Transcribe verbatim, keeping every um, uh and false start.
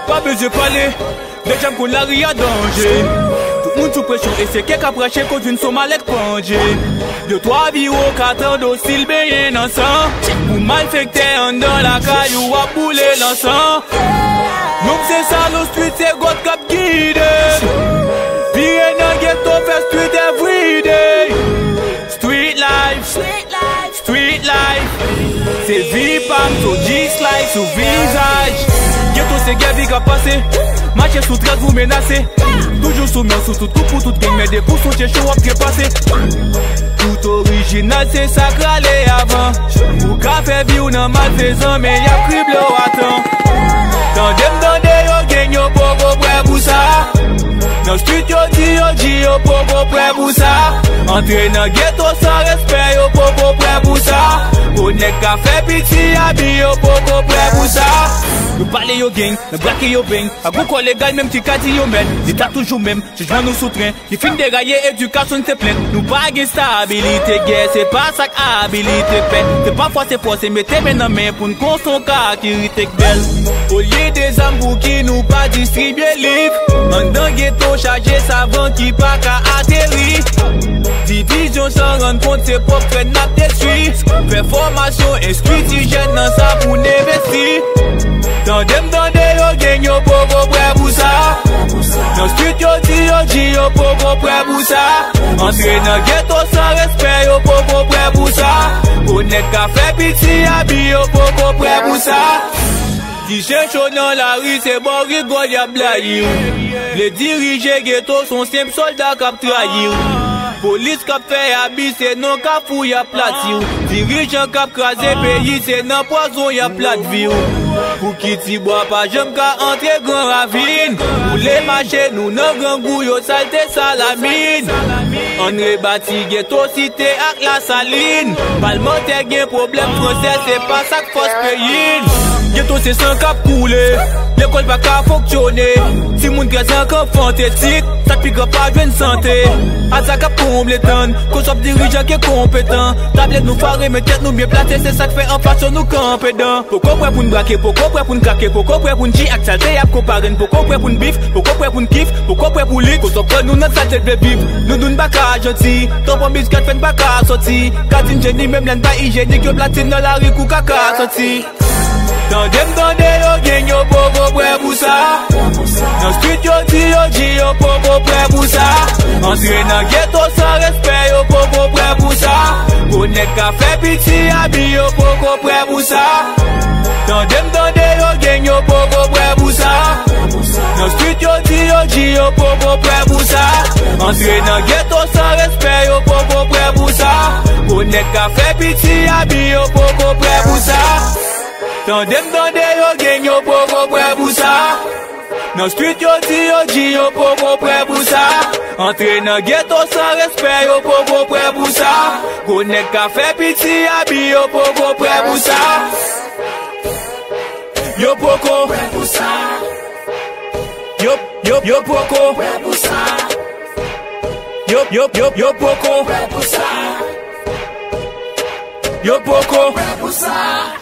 Pa bezwen pale, deja m konn lari a danje. Tout moun sou presyon e se kè k ap rache koz vin son malèt panje. De twa viwo ka tande w stil benyen nan san. Pou malfektè anndan lakay ou ap boule lansan. Nonm se salon street se God k ap gide. Vire nan geto fè street everyday. Street life. Street life, se vi pa m, so dislike sou vizaj. Geto se gè vi k ap pase, mache sou trèz ou menase. Toujou sou men sou tout kou pou tout gang, men depi w sou tchècho w ap trepase. Tout orijinal se sa k rale avan. Ou ka fè vi w nan malfezan, men y ap krible w atan. Tande m tande yo gang yo poko prè pou sa. Nan street yo di yo di yo poko prè pou sa. Antre nan geto san respè yo poko prè pou sa. Gwo nèg ka fè piti abi yo poko prè pou sa. Nou pale yo gang, nan brake yo beng. Pa gwo kò legal menm ki ka di yo mèt. Leta toujou menm, jijman nou sou tren. Ki fin deraye, edikasyon n se plent. Nou pa gen stabilite, gè se pa sa k abilite pè. Se pa fòse fòse mete men nan men pou n konstwi yon ka ki rite k bèl. Olye de zam pou ki nou pa distribye liv. Anndan geto chaje savan ki pa ka ateri. Divizyon san rann kont se pwòp frè n ap detwi. Fè fòmasyon, enstwi ti jèn nan sa pou n envesti. Tande m tande yo gang yo poko prè pou sa. Nan street yo di yo di yo poko prè pou sa. Antre nan geto san respè yo poko prè pou sa. Gwo nèg ka fè piti abi yo poko prè pou sa. Ti chen cho nan lari se bò rigòl y ap blayi w. Vle dirije geto s on senp sòlda k ap trayi w. Polis k ap fè abi se non kafou y ap plati w. Dirijan k ap kraze peyi se nan pwazon y ap plat vi w. Pou ki ti bwa pa janm ka antre gran ravin. Boule mache nou nan grangou yo salte salamine. Ann rebati geto site ak Lasalin. Palmantè gen pwoblèm fransè se pa sa k fòs peyi n. Geto se san k ap koule. Lekòl pa ka fonksyone. Timoun trèz an k anfante tik. Sa pi gran pa jwenn sante. Aza k ap konble tann. Koz w ap dirijan ke konpetan. Tablèt nou fare men tèt nou byen plase se sa k fè enflasyon nou kanpe dan. Poko prè pou n brake, poko prè pou n krake, poko prè pou n di ak salte y ap konpare n, poko prè pou n bif, poko prè pou n kif, poko prè pou lit. Koz w ap pran nou nan sa te vle viv. Nou nou n pa ka janti. Tanpon biskèt fè n pa ka sòti. Ka di n jeni menm lè n pa ijyenik yo platin nan lari kou kaka santi. Tande m tande yo gang yo poko prè pou sa. Nan street yo di yo di yo poko prè pou sa. Antre nan geto san respè yo poko prè pou sa. Gwo nèg ka fè piti abi yo poko prè pou sa. Tande m tande yo gang yo poko prè pou sa. Nan street yo di yo di yo poko prè pou sa. Antre nan geto san respè yo poko prè pou sa. Gwo nèg ka fè piti abi yo poko prè pou sa. Tande m tande yo gang yo poko prè pou sa. Nan street yo di yo di yo poko prè pou sa. Antre nan geto san respè yo poko prè pou sa. Gwo nèg ka fè piti abi yo poko prè pou sa. Yo poko prè pou sa. Yo, yo, yo poko prè pou sa. Yo, yo, yo, yo poko prè pou sa. Yo poko prè pou sa.